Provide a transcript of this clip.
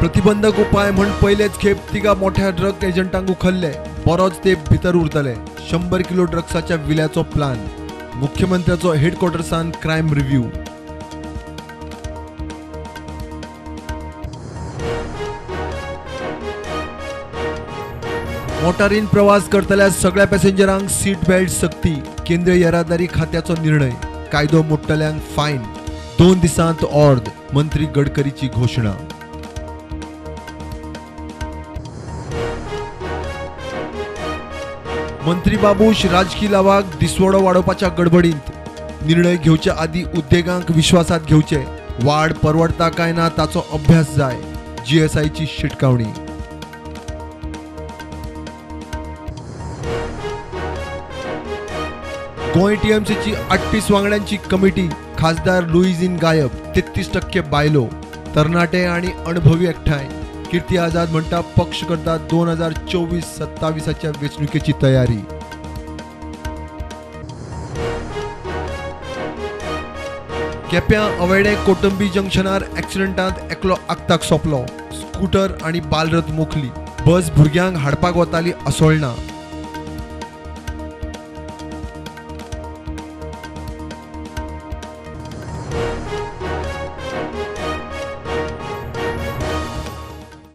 प्रतिबंधक उपाय म्हण पयलेच खेप तिगा मोठ्या ड्रग एजंटांक उखल्ले. बरोच तेंप भितर उरतले. 100 किलो ड्रग्साच्या विल्याचो प्लान. मुख्यमंत्र्याचो हेडक्वॉर्टर्सान क्रायम रिव्ह्यू. मोटारीन प्रवास करतल्या सगळ्या पॅसेंजरांक सीट बेल्ट सक्ती. केंद्रीय येरादारी खात्याचो निर्णय. कायदो मोडटल्यांक फायन. 2 दिसांत ऑर्द. मंत्री गडकरीची घोशणा. मंत्री बाबूश राजकी लावाक दिसवडो वाडोवपाच्या गडबडींत. निर्णय घेवचे आदी उद्देगांक विश्वासात घेवचे. वाड परवडता काय ना ताचो अभ्यास जाय. जीएसआयची शिटकावणी. गोंय टीएमसीची 38 वांगड्यांची कमिटी. खासदार लुईझिन गायब. 33% बायलो. तरणाटे आणि अणभवी एकठांय. कीर्ती आझाद म्हणटा पक्ष करता 2024-27 वेंचणुकेची तयारी. केप्यां अवेडे कोटंबी जंक्शनार एक्सिडंटांत एकलो आक्ताक सोंपलो. स्कूटर आनी बालरथ मोखली. बस भुरग्यांक हाडपाक वताली असोळणा.